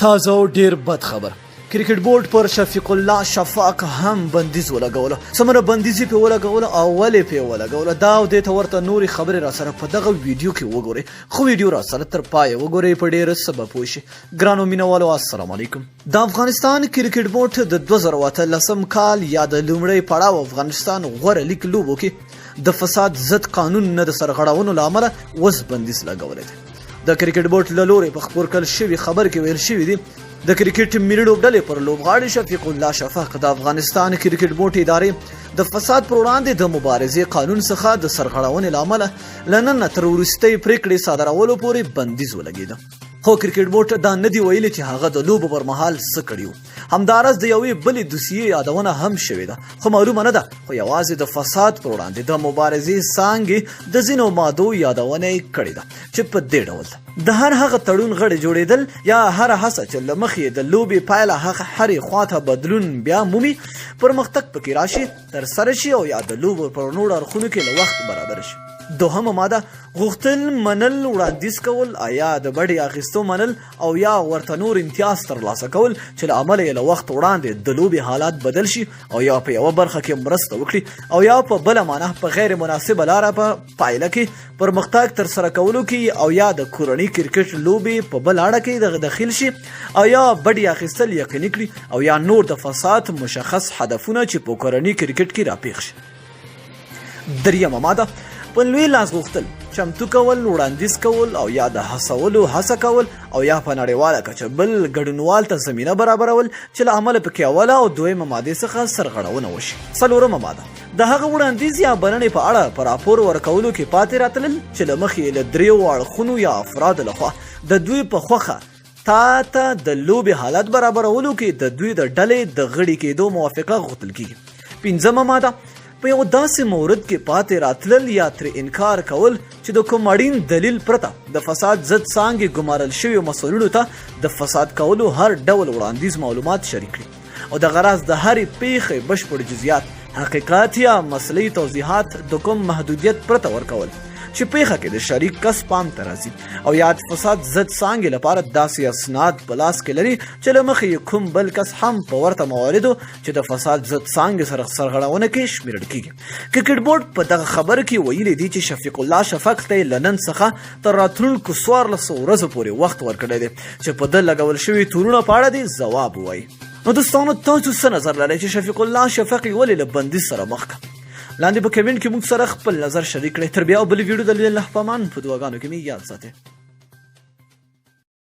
تازه او ډیر بد خبر، کرکټ بورډ پر شفیق الله شفاق هم بندیز ولګولو. څومره بندیز یې پې ولګولو او ولې پې ولګولو؟ دا او دې ته ورته نورې خبرې را سره په دغه ویډیو کې وګورئ، خو ویډیو را سره تر پایه وګورئ، په ډېره څه به پوه شئ. ګرانو مینهوالو، السلام علیکم. د افغانستان کرکټ بورډ د 2018 کال یا د لومړی پړاو افغانستان غوره لیک لوبو کې د فساد ضد قانون نه د سرغړونو له امله اوس بندیز لګولی دی. د کرکټ بورډ له لوري په خپور کړل شوي خبر کې ویل شوي دي، د کرکټ ملي لوبډلې پر لوبغاړي شفیق الله شفق د افغانستان کرکټ بورډ ادارې د فساد پر وړاندې د مبارزې قانون څخه د سرغړونې له امله له نن تر وروستۍ پرېکړې صادرولو پورې بندیز ولګېده. خو کرکټ بورډ دا نه دی ویلي چې هغه د لوبو پر مهال څه کړي وو. همداراز د یوې بلې دوسیې یادونه هم شوې ده، خو معلومه نه ده، خو یوازې د فساد پر وړاندې د مبارزې څانګې د ځینو مادو یادونه یې کړې ده چې په دې ډول ده: د هر هغه تړون غړي جوړېدل یا هره هڅه چې له مخې د لوبې پایله هغه هرې خواته بدلون بیا مومي، پرمختګ پکې راشي، ترسره شي او یا د لوبو پر نورو اړخونو کې له وخت برابر شي. دوهمه ماده، غوښتل، منل، وړاندیز کول، یا د بډې اخیستو منل او یا ورته نور امتیاز ترلاسه کول چې له امله یې له وخت وړاندې د لوبې حالات بدل شي او یا په یوه برخه کې مرسته وکړي او یا په بله معنی په غیر مناسبه لاره په پایله کې پرمختګ ترسره کولو کې او یا د کورني کرکټ لوبې په بل اړه کې دخیل شي او یا بډې اخیستل یقیني کړي او یا نور د فساد مشخص هدفونه چې په کورني کرکټ کې راپیښ شي. دریمه ماده، په لوی لاس غوښتل، چمتو کول، وړاندیز کول او یا د هڅولو هڅه کول او یا په نړیواله کچه بل ګډونوال ته زمینه برابرول چې له امله پکې اوله او دویمه مادې څخه سرغړونه وشي. څلورمه ماده، د هغه وړاندیز یا بلنې په اړه په راپور ورکولو کې پاتې راتلل چې له مخې یې له دریو اړخونو یا افرادو لخوا د دوی په خوښه تا ته د لوبې حالت برابرولو کې د دوی د ډلې د غړي کېدو موافقه غوښتل کېږي. پنځمه ماده، په یو داسې مورد کې پاتې راتلل یا ترې انکار کول چې د کوم اړین دلیل پرته د فساد ضد څانګې ګمارل شویو مسؤلینو ته د فساد کولو هر ډول وړاندیز معلومات شریک کړي او دغه راز د هرې پیښې بشپړ جزئیات، حقیقت یا مسلې توضیحات د کوم محدودیت پرته ورکول چې پیښه کې د شریک کس پام ته راځي او یاد فساد ضد څانګې لپاره داسې اسناد په لاس کې لري چې له مخې یې کوم بل کس هم په ورته مواردو چې د فساد ضد څانګې سره سرغړونه کې شمیرل کیږي. کرکټ بورډ په دغه خبر کې ویلي دي چې شفیق الله شفق ته له نن څخه تر راتلونکو 14 ورځو پورې وخت ورکړی دی چې په ده لګول شوي تورونه په اړه دې ځواب ووایي. نو دوستانو، تاسو څه نظر لرئ چې شفیق الله شفق یې ولې له بندیز سره مخ کړ؟ لاندې په کمنټ کې موږ سره خپل نظر شریک کړئ. تر بیا بلې ویډیو د الله په امان، په دعاګانو کې مې یاد ساتئ.